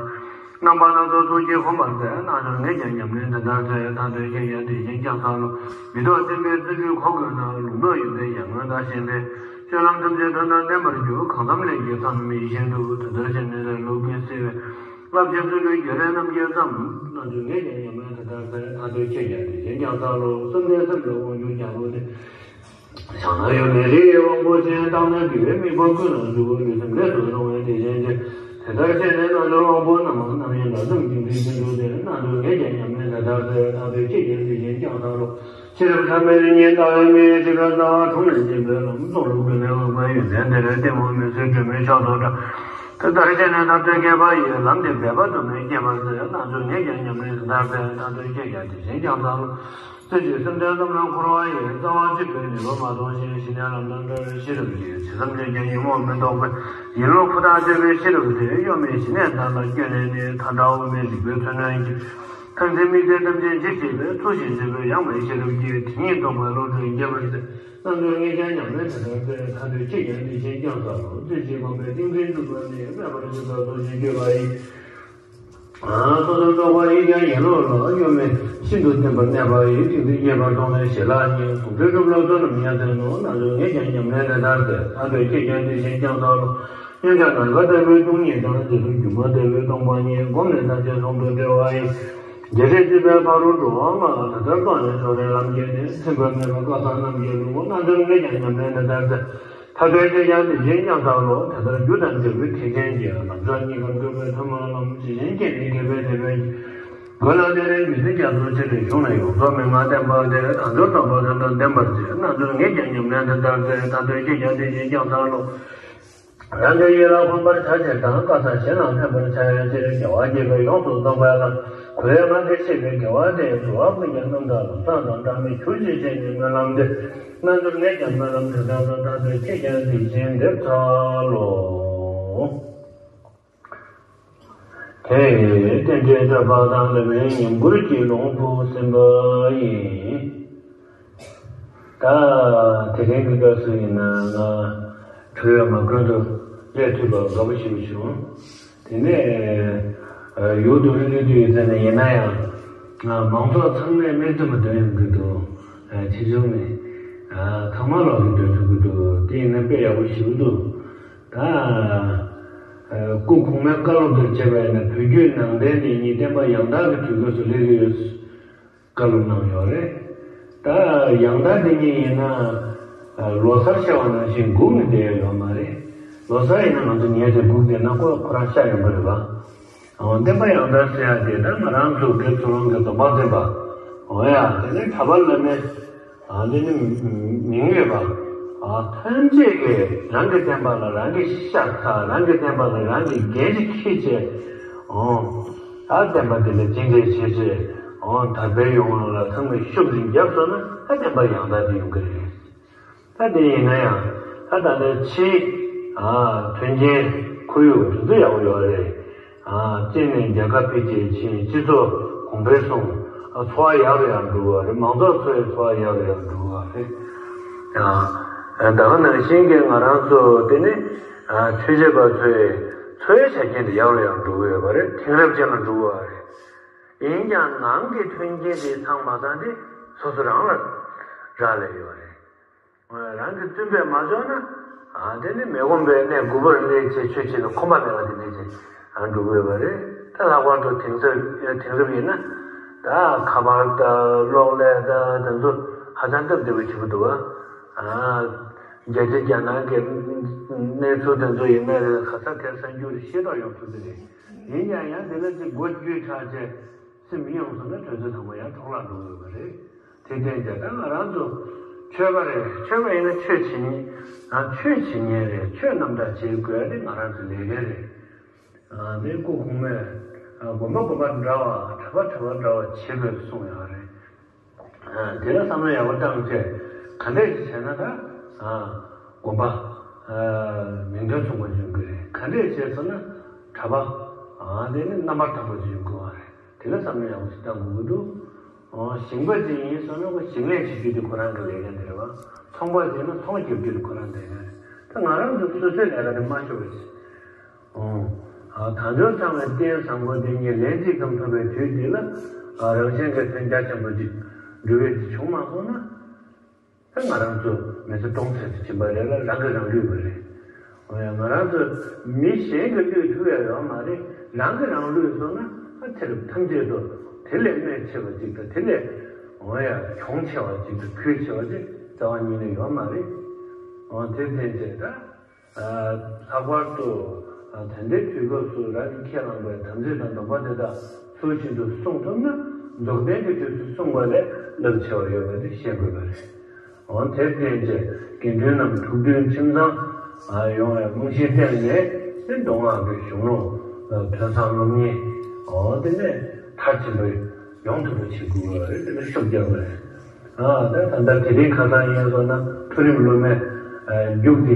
རྣམ་པ་སྣ་ཚོགས་ཚུལ་གྱིས་གོམས་པར་མཛད། རྣལ་འབྱོར་ངས་ཀྱང་ཉམས་ལེན་དེ་ལྟར་མཛད། མཐའ་དོན་གཅིག་ཀྱང་དེ་བཞིན་ཀྱང་བསམ་ལོ། མི་ལྡོག་སེམས་དཔའི་རྩེ་ལུས་གོ་བགོས་ན། ལུང་རྟོགས་ཡོན་ཏན་ཡར་ངོའི་ཟླ་བཞིན་འཕེལ། སྤྱོད་ལམ་ཐམས་ཅད་དོན་དང་ལྡན་པར་འགྱུར། གང་འཚམ་ལས་ཀྱི་མཚམས་མེད་བཞིན་དུ། དེ་ལྟར་ཤེས་ནས་ལེ་ལོ་ཀུན་སེལ་བའི། རླབས་ཆེན་ཚུལ་ཁྲིམས་རྒྱལ་སྲས་རྣམས་ཀྱིས་བརྩམས། རྣལ་འབྱོར་ངས་ཀྱང་ཉམས་ལེན་དེ་ལྟར་མཛད། མཐའ་དོན་གཅིག་ཀྱང་དེ་བཞིན་ཀྱང་བསམ་ལོ། བསམ་གཏན་སེམས་ལ་དབང་བསྒྱུར་རྒྱལ་པོ་སྟེ། བྱང་ན་གཡོ་མེད་རི་ཡི་དབང་པོ་ཅན། དྭངས་ན་འདུས་པའི་དམིགས་པ་ཀུན་ལ་འཇུག་ལུས་སེམས་ལས་སུ་རུང་བའི་དེ་བཞིན་ཏེ། དེ་ལྟར་ཤེས་ནས་རྣལ་འབྱོར་དབང་པོ་རྣམས། རྣམ་གཡེང་ལ་སེམས་ཀྱིས་འཛིན་ཚུལ་འདུག་སྟེ། རྣལ་འབྱོར་ངས་ཀྱང་ཉམས་ལེན་དེ་ལྟར་མཛད། མཐའ་དོན་གཅིག་ཀྱང་དེ་བཞིན་ཀྱང་བསམ་ལོ། ཤེས་རབ་ཐ་མལ་རིམ་གཉིས་ལྟ་བའི་མིག། འཇིགས་པའི་རྩ་བ་དྲུངས་ནས་འབྱིན་པའི་ལམ། གསུང་རབ་ཀུན་ལས་འོད་དཔག་ཡོན་ཏན་འདིར། གཏི་མུག་མུན་སེལ་སྒྲོན་མེའི་མཆོག་ཏུ་འགྲོ། དེ་ལྟར་ཤེས་ནས་ཐར་ཐོས་དགེ་བ་ཡི། ལམ་འདི་འབད་པ་དུ་མས་སྐྱེ་བར་མཛད། རྣལ་འབྱོར་ངས་ཀྱང་ཉམས་ལེན་དེ་ལྟར་མཛད། མཐའ་དོན་གཅིག་ཀྱང་དེ་བཞིན་ཀྱང་བསམ་ལོ། རྩེ་གཅིག་སེམས་ལྡན་བསམ་ལ་འཁོར་བ་ཡི། རྩ་བ་གཅིག་པའི་ནུས་པ་མ་མཐོང་ཞིང་། ཞི་གནས་ལམ་དང་བྲལ་བའི་ཤེས་རབ་ཀྱིས། ཇི་ཙམ་ཞིག་ཀྱང་ཉོན་མོངས་མི་རྟོག་པའི། ཡིན་ལུགས་ཕུ་ཐག་ཆོད་པའི་ཤེས་རབ་དེ། གཡོ་མེད་ཞི་གནས་དག་ལ་བསྐྱོད་ནས་ནི། མཐའ་བྲལ་དབུ་མའི་རིག་པའི་མཚོན་རྣོན་གྱིས། མཐར་འཛིན་དམིགས་བརྩེ་ཐམས་ཅད་འཇིག་བྱེད་པའི། ཚུལ་བཞིན་བྱེད་པའི་ཡངས་པའི་ཤེས་རབ་ཀྱིས། དེ་ཉིད་རྟོགས་པའི་བློ་གྲོས་རྒྱས་པར་མཛད། རྣལ་འབྱོར་ངས་ཀྱང་ཉམས་ལེན་དེ་ལྟར་མཛད། མཐའ་དོན་གཅིག་ཀྱང་དེ་བཞིན་ཀྱང་བསམ་ལོ། རྩེ་གཅིག་སྤངས་པའི་ཏིང་འཛིན་སྒྲུབ་པ་ནི། སྨད་པར་བྱེད་པ་སོ་སྐྱེའི་སྤྱོད་པ་ཡིན། སོ་སོར་རྟོག་པ་ཡིས་ཀྱང་ཡིན་ལུགས་ལ། གཡོ་མེད་ཤིན་ཏུ་བརྟན་པར་གནས་པ་ཡི། ཏིང་འཛིན་རྙེད་པར་མཐོང་ནས་ཞི་ལྷག་ཉིད། གཟུང་འཛིན་སྒྲུབ་ལ་བསོད་ནམས་ཡར་བརྟན་ནོ། རྣལ་འབྱོར་ངས་ཀྱང་ཉམས་ལེན་དེ་ལྟར་མཛད། མཐའ་དོན་གཅིག་ཀྱང་དེ་བཞིན་ཀྱང་བསམ་ལོ། མཉམ་གཞག་ནམ་མཁའ་ལྟ་བུའི་སྟོང་ཉིད་དང་། རྗེས་སུ་སྒྱུ་མ་ལྟ་བུའི་སྟོང་པ་ཉིད། བསྒོམས་ནས་ཐམས་ཅད་ཟུང་དུ་འབྲེལ་བ་ཡི། རྒྱལ་སྲས་སྲིད་པའི་ཕ་རོལ་འགྲོ་བ་ལྔ། ད་ལྟར་སྤངས་ནས་ཕྱོགས་རིས་ལམ་བརྒྱད་ནི། ཚིམ་པ་མེད་པ་བཀའ་གསར་རྣམས་ཀྱི་ལུགས། རྣལ་འབྱོར་ངས་ཀྱང་ཉམས་ལེན་དེ་ལྟར་མཛད། མཐའ་དོན་གཅིག་ཀྱང་དེ་བཞིན་ཀྱང་བསམ་ལོ། དེ་ལྟར་རྒྱུ་དང་འབྲས་བུའི་ཐེག་ཆེན་གྱི། ལམ་མཆོག་གཉིས་ཀར་བཀོད་པའི་ཐུན་མོང་ལམ། ཇི་བཞིན་སྐྱེ་གནས་དགེ་བའི་དེད་དཔོན་གྱིས། དགོན་ལ་གནས་རིམ་ཉི་ཚེ་རྒྱ་མཚོ་ཆེ་རིང་གཞུང་ནས། ཡོངས་རྫོགས་མན་ངག་བསྟན་པ་སྟེ། རྣལ་འབྱོར་དམ་པ་དོན་དང་ལྡན་པར་བྱེད། རྣལ་འབྱོར་ངས་ཀྱང་ཉམས་ལེན་དེ་ལྟར་མཛད། མཐའ་དོན་གཅིག་ཀྱང་དེ་བཞིན་ཀྱང་བསམ་ལོ། རང་གི་ཡིད་ལ་ཕན་པར་བྱ་ཕྱིར་དང་། བཀའ་གསར་གཞན་ལ་ཕན་པར་བྱ་ཡང་ཕྱིར། རྒྱལ་བ་དགྱེས་པས་ཡོངས་སུ་རྫོགས་པའི་ལམ། གུ་ལས་མ་འདས་ཤེས་པའི་དགེ་བ་སྟེ། འགྲོ་བ་ཀུན་ཀྱང་རྣམ་དག་ལམ་བཟང་དང་། བདག་མེད་གྱུར་ཅིག་ཅེས་ནི་སྨོན་ལམ་འདི། རྣལ་འབྱོར་ངས་ཀྱང་སྨོན་ལམ་དེ་ལྟར་བསམ། མཐའ་དོན་གཅིག་ཀྱང་དེ་བཞིན་འགྲུབ་འཚལ་ལོ། དེ་རྟེན་འབྲེལ་བཀྲ་བ་དང་བླ་མའི་ཉམས་མགུར་གྱི་ལུང་བུ་ཟིན་པ་ཡིན། ད་དེ་རིང་གི་སྐབས་སུ་ཡིན་ན་ང་གྲོལ་བའི་མ་དགོན་དུ་སླེབས་ཐུབ་པར་དགའ་པོ་ཞེ་པོ་བྱུང་། དེ་ནས་ཡུལ་དུ་སླེབས་དུས་ཙམ་ནས་ཡིན་ན་ཡང་མང་ཚོགས་ཚང་མས་སྨོན་འདུན་པ་འདོན་ཡོང་གི་འདུག་ཆེ་ཆུང་མེད། ཚང་མ་ལོག་གི་འདོན་ཐུབ་ཀྱི་འདུག་དེ་ཡིན་ན་དཔེ་ཡག་པོ་ཞེ་པོ་འདུག་ད་སྐུ་གོང་མའི་བཀའ་སློབ་ལྟར་བྱས་པ་ཡིན་ན་བོད་བརྒྱུད་ནང་བསྟན་འདི་ཉིད་བསྟན་པ་ཡང་དག་གི་དུས་སྐབས་སུ་སླེབས་ཀྱི་ཡོད། བཀའ་སློབ་གནང་ཡོད་རེད། ད་ཡང་དག་འདི་ཉིད་ཡིན་ན་ལོ་གསར་ཤར་བ་ནང་བཞིན་སྒུག་ནས་བསྡད་ཡོད་མ་རེད། ལོ་གསར་ཡིན་ན་ང་ཚོ་ཉལ་ཏེ་སྒུག་བསྡད་ན་ཁོ་ཁོ་རང་ཤར་ཡོང་གི་རེད་པ། འོ་བསྟན་པ་ཡང་དག་ཟེར་ཡག་དེ་ད་ང་རང་ཚོ་དགེ་ཚུལ་སློང་གི་སྡོམ་པ་འཛིན་པ། འོ་ཡ་དེ་ནི་གྲྭ་པ་བླ་མའི་ཨ་འདི་ནི་མིང་ཡོད་པ། ཨ་ཐམས་ཅད་ཀྱིས་རང་གི་བསྟན་པ་ལ་རང་གིས་ཤ་ཚ། རང་གི་བསྟན་པ་ལ་རང་གིས་འགན་ཅིག་འཁྱེར་བྱས། འོ་ད་བསྟན་པ་འདི་ལ་སྦྱིན་འདེད་བྱས་བྱས། འོ་དར་སྤེལ་ཡོང་བ་ལ་ཚང་མས་ཤུགས་རིང་བརྒྱབ་སོང་ན་ད་བསྟན་པ་ཡང་དག་འདི་ཡོང་གི་རེད། ད་དེ་ཡིན་ན་ཡང་ད་ད་ལྟ་ཕྱིའི་ཨ་མཐུན་རྐྱེན་ཁོར་ཡུག་དེ་ཚོ་ཡག་པོ་ཡོད་རེད། ཨ་གཅིག་ནས་རྒྱལ་ཁབ་འཕེལ་རྒྱས་ཕྱིན། སྤྱི་ཚོགས་གོང་འཕེལ་སོང་། ཨ་འཚོ་བ་ཡག་རུ་ཡང་འགྲོ་གི་ཡོད་རེད། མང་ཚོགས་ཚོའི་འཚོ་བ་ཡག་རུ་ཡང་འགྲོ་གི་ཡོད་རེད། ཨ་ད་ག་ནང་བཞིན་གྱི་ང་རང་ཚོ་དེ་ནི་ཨ་ཆོས་བྱེད་པ་ཚོའི་འཚོ་བའི་ཆ་རྐྱེན་དེ་ཡག་རུ་ཡང་འགྲོ་གི་ཡོད་པ་རེད། དེང་རབས་ཅན་ལ་འགྲོ་གི་ཡོད་རེད། ཡིན་ཀྱང་ནང་གི་མཐུན་རྐྱེན་དེ་ཚང་མ་ཚང་དེ་སོ་སོ་རང་ལ་རག་ལས་ཡོད་རེད། རང་གི་བརྩོན་པས་མ་ལྕོགས་ན། ཨ་དེ་ནི་མི་ཁོམ་པའི་གནས་དགུ་པར་སླེབས་བྱས་ཆོས་བྱེད་ལ་ཁོམ་པ་མེད་པ་དེ་འདྲ་ཅིག་ཨ་འགྲོ་གི་ཡོད་པ་རེད། ད་ལྷག་པར་དུ་དེང་སང་དེང་རབས་ཡིན་ན། ད་ཁ་པར་དང་གློག་ཀླད་དང་དེ་ཚོ་ཧ་ཅང་སྟབས་བདེ་པོ་ཞིག་འདུག་ཨ། རྒྱ་ཆེ་རྒྱ་ནག་གི་གནས་ཚུལ་དེ་ཚོ་ཡིན་ན་རེད། ག་ས་ག་ས་འགྱུར་ཤེས་རྟོགས་ཡོང་ཐུབ་ཀྱི་རེད། ཡིན་ཀྱང་ཡང་དེ་ལ་ཅིག་མགོ་བསྒྱུར་དྲགས་བྱས། སེམས་ཡོངས་སུ་ན་དོན་ཚོད་ཚང་མ་ཡང་གྲོགས་ལ་འགྲོ་དགོས་པ་རེད། དེ་བརྟེན་ཀྱང་ད་ང་རང་ཚོ་ཆོས་པ་རེད། ཆོས་པ་ཡིན་ན་ཆོས་བྱེད་ཉིད་ང་ཆོས་བྱེད་ཉིད་རེད། ཆོས་རྣམ་དག་བྱེད་དགོས་ཡ་དེ་ང་རང་ཚོ་ལས་འགན་རེད། ཨ་ནི་སྐུ་གོང་མས་ཨ་དགོན་པ་དགོན་པ་འདྲ་བ། གྲྭ་པ་གྲྭ་པ་འདྲ་བ་བྱེད་དགོས་གསུངས་ཡོད་རེད། ཨ་དེ་ལ་བསམ་བློ་ཡག་པོ་བཏང་བྱས་ག་འདྲས་ཞིག་བྱས་ན་ད་ཨ་དགོན་པ་ཨ་མིང་དོན་མཚུངས་པ་ཡོང་གི་རེད། ག་འདྲས་བྱས་སོང་ན་གྲྭ་པ་ཨ་དེ་ནི་རྣམ་པར་དག་པ་ཞིག་ཡོང་དགོས་པ་རེད། དེ་ལ་བསམ་བློ་ཡག་པོ་ཞིག་བཏང་དགོས་ཀྱི་འདུག་ཨོ་ཞིང་པ་ཅིག་ཡིན་སོང་ན་ཁོ་ཞིང་ལས་བྱེད་རྒྱུ་དེ་ཁོ་རང་གི་ལས་འགན་དེ་རེད་བ། ཚོང་པ་ཅིག་ཡིན་ན་ཚོང་རྒྱབ་རྒྱུ་དེ་ཁོ་རང་ལས་འགན་རེད། ད་ང་རང་ཚོ་སོ་སོའི་ལས་ཀ་དེ་མ་ཤོར་བ་ཞིག་ཨོ། ཨ་དལ་འབྱོར་ཚང་བའི་རྟེན་བཟང་པོ་དེ་ཉིད་ལན་གཅིག་ཙམ་ཐོབ་པའི་དུས་འདི་ལ། ཨ་རང་གཞན་གྱི་དོན་རྒྱ་ཆེན་པོ་ཅིག་འགྲུབ་ཡས་ཅིག་བྱུང་མ་སོང་ན། ད་ང་རང་ཚོ་མི་ཚེ་སྟོང་ཟད་དུ་ཕྱིན་པ་རེད་ལ་རང་གིས་རང་བསླུས་པ་རེད། འོ་ཡ་ང་རང་ཚོ་མི་གཞན་གྱིས་བསླུས་ཐུབ་ཡ་ཡོད་མ་རེད། རང་གིས་རང་བསླུས་སོང་ན་ཨ་ཚེ་རབས་ཐམས་ཅད་དུ་དེ་ལས་གནོད་ཆེ་བ་ཅིག་དང་དེ་ལས་འོ་ཡ་གྱོང་ཆེ་བ་ཅིག་དང་གུད་ཆེ་བ་ཅིག་རྩ་བ་ཉིད་ནས་ཡོད་མ་རེད། འོ་དེ་བརྟེན་བྱས་ད། ལྷག་པར་དུ་ད་ལྟའི་དུས་སྐབས་སུ་རང་གིས་ཁས་བླངས་པའི་དམ་ཚིག་དང་སྡོམ་པ་དེ་དག་ཚུལ་བཞིན་དུ་སྲུང་ཐུབ་ན་རྫོགས་ལྡན་གྱི་དུས་སུ་སྲུང་བ་ལས་རླབས་ཆེ་བ་ཡོད་པ་དེ་ཤེས་དགོས་པ་རེད། འོ་དེར་བརྟེན་ཏེ་དགེ་འདུན་རྣམས་ཐུགས་མཐུན་ཁྲིམས་གཙང་ཡོང་བའི་རྨང་གཞིའི་སྟེང་ནས་ནི་མདོ་སྔགས་ཀྱི་གཞུང་ལུགས་ཐོས་བསམ་སློབ་གཉེར་འོ་དེ་ནས་མཐར་ཕྱིན་པ་ཡོང་ཐུབ་པ་བྱེད་དགོས་པ་རེད། དེ་ལ་ཤུགས་རྒྱག་དགོས་རེད། ཨ་ད་ད་ལྟ་དེ་རིང་ཁ་སང་ཡིན་སོང་ན་མཐོ་རིམ་སློབ་མའི་རྒྱུགས་འདི་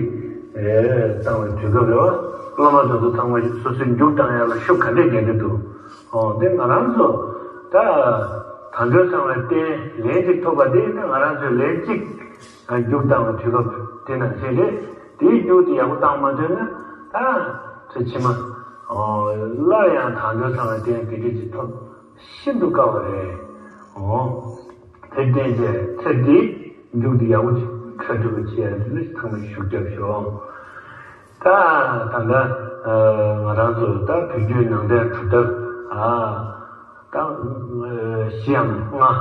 བཏང་བའི་དུས་སྐབས་རེད་བ། སློབ་མ་དེ་ཚོ་ཚང་མ་སོ་སོའི་རྒྱུགས་བཏང་ཡག་ལ་ཤུགས་ག་འདྲས་རྒྱག་གི་འདུག་ཨོ་དེ་ང་རང་ཚོ་ད་དལ་འབྱོར་ཚང་བའི་རྟེན་ལན་གཅིག་ཐོབ་པ་དེ་ད་ང་རང་ཚོས་ལན་གཅིག་རྒྱུགས་བཏང་བའི་དུས་སྐབས་དེ་ནང་བཞིན་རེད། དེའི་རྒྱུགས་དེ་ཡག་པོ་བཏང་མ་ཐུབ་ན་ད་ཚེ་ཕྱི་མ་སླར་ཡང་དལ་འབྱོར་ཚང་བའི་རྟེན་དེ་འདྲས་ཅིག་ཐོབ། ཤིན་ཏུ་དཀའ་བ་རེད། འོ། དེར་བརྟེན་ཏེ་ཚེ་འདིའི་མཇུག་འདི་ཡག་པོ་ཅིག་འཁྱོལ་ཐུབ་པ་བྱེད་ཡ་དེ་ཚང་མས་ཤུགས་རྒྱབ་ཤོག་ད་ད་ལྟ་ང་རང་ཚོ་ད་བོད་བརྒྱུད་ནང་བསྟན་གྲུབ་མཐའ་ཨ་ད་བཞི་འམ་ལྔ་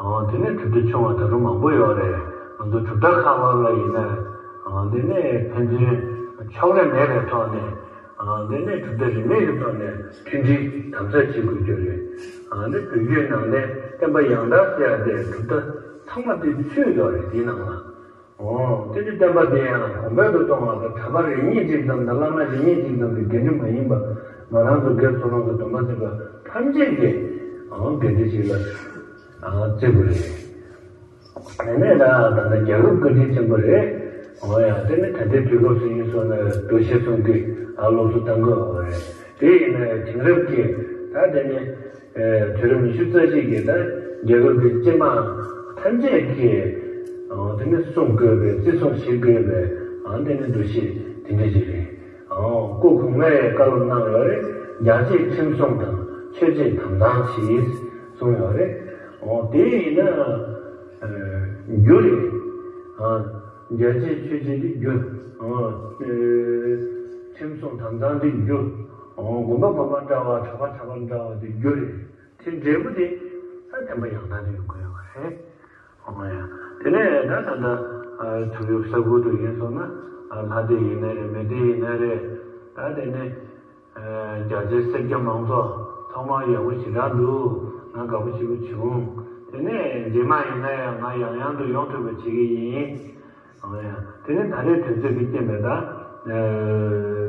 འོ་དེ་ནས་གྲུབ་མཐའ་ཆུང་བ་ད་དུང་མང་པོ་ཡོད་རེད། ང་ཚོ་གྲུབ་མཐའ་ཁག་ཁག་ལ་ཡིན་ན་འོ་དེ་ནས་ཕན་ཚུན་ཕྱོགས་རིས་མེད་པའི་ཐོག་ནས། ཨ་འདི་ནས་གྲུབ་མཐའ་རིས་མེད་ཀྱི་ཐོག་ནས་མཐུན་སྒྲིལ་དམ་ཟབ་བྱེད་དགོས་རྒྱུ་རེད། ཨ་ནི་བོད་བརྒྱུད་ནང་བསྟན་བསྟན་པ་ཡང་དག་ཟེར་ཡ་དེ་གྲུབ་མཐའ་ཚང་མ་དེ་ཚུད་ཡོད་རེད་དེའི་ནང་ལ། འོ་དེ་ནི་བསྟན་པ་དེ་ཡང་གོང་འཕེལ་དུ་གཏོང་བ་དང་གྲྭ་པ་རེ་གཉིས་གཅིག་ཙམ་དང་བླ་མ་རེ་གཉིས་གཅིག་ཙམ་གྱི་འགན་འཁྲི་མ་ཡིན་པ་ང་རང་ཚོ་སྒེར་ཚོ་རང་གི་སྡོམ་པ་ཟིན་པ་ཐམས་ཅད་ཀྱིས་ཨང་འགན་འཁྲི་ཞིག་ལ་ཨང་བརྩི་དགོས་རེད། དེ་ནས་ད་ད་ལྟ་རྒྱལ་ཁབ་བཀའ་དྲིན་ཆེན་པོ་རེད། འོ་ཡ་དེ་ནི་ད་ལྟའི་དུས་སྐབས་སུ་ཡིན་སོང་ན་འདུ་ཤེས་གསུམ་གྱི་ཨ་སློབ་གསོ་གཏང་དགོས་པ་རེད། དེ་ཡིན་ན་ཡང་དེང་རབས་ཀྱི་ད་དེ་ནི་དུས་རབས་ཉི་ཤུ་རྩ་གཅིག་གི་ད་རྒྱལ་ཁབ་ཀྱི་སྤྱི་དམངས་ཐམས་ཅད་ཀྱིས་དེ་ནི་སྲུང་དགོས་པའི་བརྩི་སྲུང་བྱེད་དགོས་པའི་དེ་ནི་འདུ་ཤེས་དེ་འདྲ་ཞིག་རེད། སྐུ་གོང་མས་བཀའ་སློབ་གནང་ཡོད་རེད། རྒྱལ་གཅེས་ཁྲིམས་སྲུང་དང་ཆོས་གཅེས་དམ་དྲག་གྱིས་གསུངས་ཡོད་རེད། དེ་ཡིན་ན་རྒྱུ་རེད། རྒྱལ་གཅེས་ཆོས་གཅེས་འདི་རྒྱུ། ཁྲིམས་སྲུང་དམ་དྲག་འདི་རྒྱུ། དགོན་པ་དགོན་པ་འདྲ་བ་གྲྭ་པ་གྲྭ་པ་འདྲ་བ་འདི་རྒྱུ་རེད། དེ་འབྲས་བུ་དེ་ད་བསྟན་པ་ཡང་དག་ཏུ་ཡོང་གི་ཡོད་པ་རེད། ཨོ་ཡ། དེ་ནས་ད་ད་ལྟ་ཨ་བྱུང་ཡོད་ས་ཁུལ་དུ་ཡིན་སོང་ན་ཨ་ལྷ་སྡེ་ཡིན་ན་རེད། མི་སྡེ་ཡིན་ན་རེད། ད་དེ་ནས་ཨ་རྒྱ་ཆེ་སེར་སྐྱ་མང་ཚོགས་ཚང་མ་ཡག་པོ་ཞེ་དྲག་འདུག་ང་དགའ་པོ་ཞེ་པོ་བྱུང་། དེ་ནས་རྗེས་མ་ཡིན་ན་ཡང་ང་ཡང་ཡང་དུ་ཡོང་ཐུབ་པ་བྱེད་ཀྱི་ཡིན། ཨོ་ཡ། དེ་ནས་ད་རེས་དུས་ཚོད་ཀྱི་རྐྱེན་པས་ད་ཨ་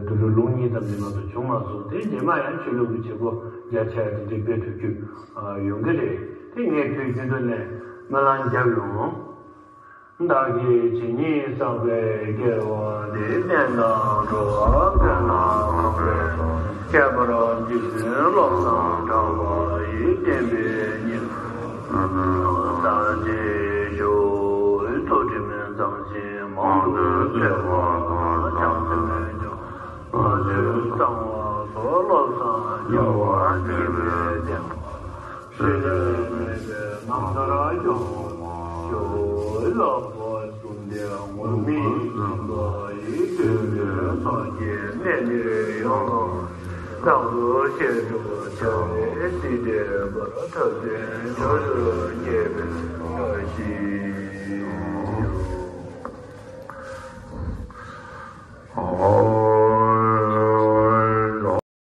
དུས་ཚོད་ལུང་གཉིས་ཙམ་གྱི་ནང་དུ་བྱུང་མ་སོང་། དེ་རྗེས་མ་ཡང་ཆོས་ལུགས་ཀྱི་བྱེད་སྒོ་རྒྱ་ཆེ་བ་དེ་འདྲ་སྤེལ་ཐུབ་རྒྱུ་ཨ་ཡོང་གི་རེད། དེ་ངས་དུས་རྒྱུན་དུ་ནས་སྨོན་ལམ་བརྒྱབ་ཡོང་། བདག་གིས་ཇི་སྙེད་བསགས་པའི་དགེ་བ་འདི་བསྟན་དང་འགྲོ་བ་ཕན་ལ་འབུལ་བའི་ཕྱིར། ཁྱད་པར་འཇིག་རྟེན་བློ་བཟང་གྲགས་པ་ཡིས། བསྟན་པའི་སྙིང་པོ་གསལ་བྱེད་ཤོག །ཚུལ་ཁྲིམས་གཙང་ཞིང་མང་དུ་བསྩལ་བ་དང་། བྱང་སེམས་ཀྱི་ལྷ་ཆོས་གཙང་བ་སོགས། བློ་བཟང་རྒྱལ་བ་དགྱེས་པའི་བསྟན་པ། སྲིད་པའི་མེད་པའི་རྣམ་ཐར་སྐྱོང་བར་ཤོག །བསླབ་པ་གསུམ་ལྡན་ངུར་སྨྲིག་འཛིན་པ་ཡི། སྟོན་པའི་སངས་རྒྱས་གནས་འདིར་ཡོངས་བསྔོ་བའི། རྟག་ཏུ་བཤད་སྒྲུབ་བྱ་བའི་སྲིད་མཐའི་བར། ཐབས་ལྡན་ཆོས་སུ་སྐྱེས་པའི་བཀྲ་ཤིས་ཤོག །